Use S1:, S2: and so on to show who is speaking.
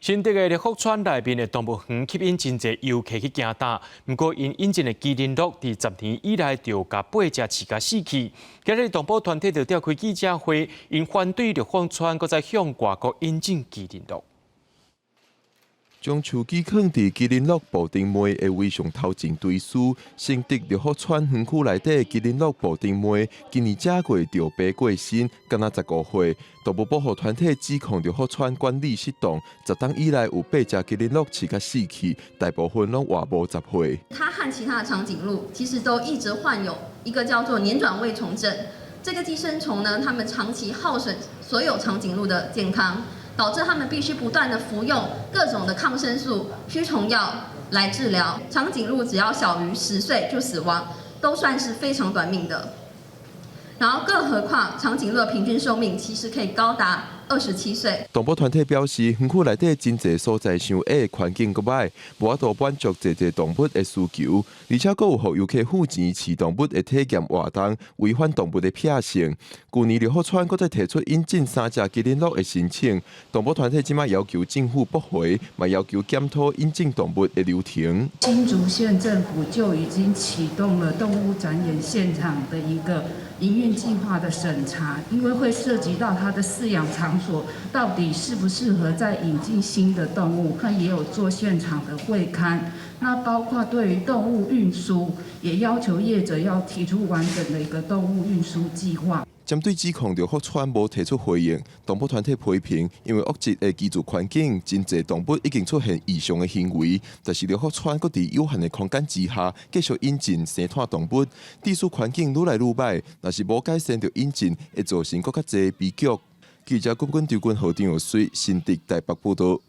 S1: 新竹的六福村內面的動物園吸引真濟遊客去行踏，毋過𪜶引進的麒麟鹿佇10年以來就共八隻飼共死去。今日動保團體就召開記者會，𪜶反對六福村閣再向外國引進麒麟鹿。
S2: 將手機囥佇麒麟鹿布丁妹的微相頭前追思，新竹六福村園區內底麒麟鹿布丁妹，今年正月就爬過身，敢若15歲。動物保護團體指控六福村管理失當，10冬以來有八隻麒麟鹿飼共死去，大部分攏活無10歲。
S3: 它和其他的長頸鹿其實都一直患有一個叫做碾轉胃蟲症，這個寄生蟲呢，它們長期耗損所有長頸鹿的健康。導致他們必須不斷的服用各種的抗生素、驅蟲藥來治療。長頸鹿只要小於10歲就死亡，都算是非常短命的。然後，更何況長頸鹿的平均壽命其實可以高達27歲。
S2: 動保團體表示，園區內底真濟所在傷矮，環境閣䆀，無法度滿足濟濟動物的需求，而且閣有予遊客付錢飼動物的體驗活動，違反動物的品性。舊年六福村閣再提出引進三隻麒麟鹿的申請，動保團體這馬要求政府駁回，嘛要求檢討引進動物的流程。
S4: 新竹縣政府就已經啟動了動物展演現場的一個營運計劃的審查，因為會涉及到它的飼養場所到底適不適合再引進新的動物，它也有做現場的會勘。那包括對於動物運輸，也要求業者要提出完整的一個動物運輸計劃。
S2: 針對指控，六福村無提出回應。動保團體批評，因為惡質的居住環境，真濟動物已經出現異常的行為。但是六福村閣佇有限的空間之下，繼續引進生湠動物，致使環境愈來愈䆀。若是無改善就引進，會造成閣較濟悲劇。記者郭君、張君、何張有水，新竹台北報道。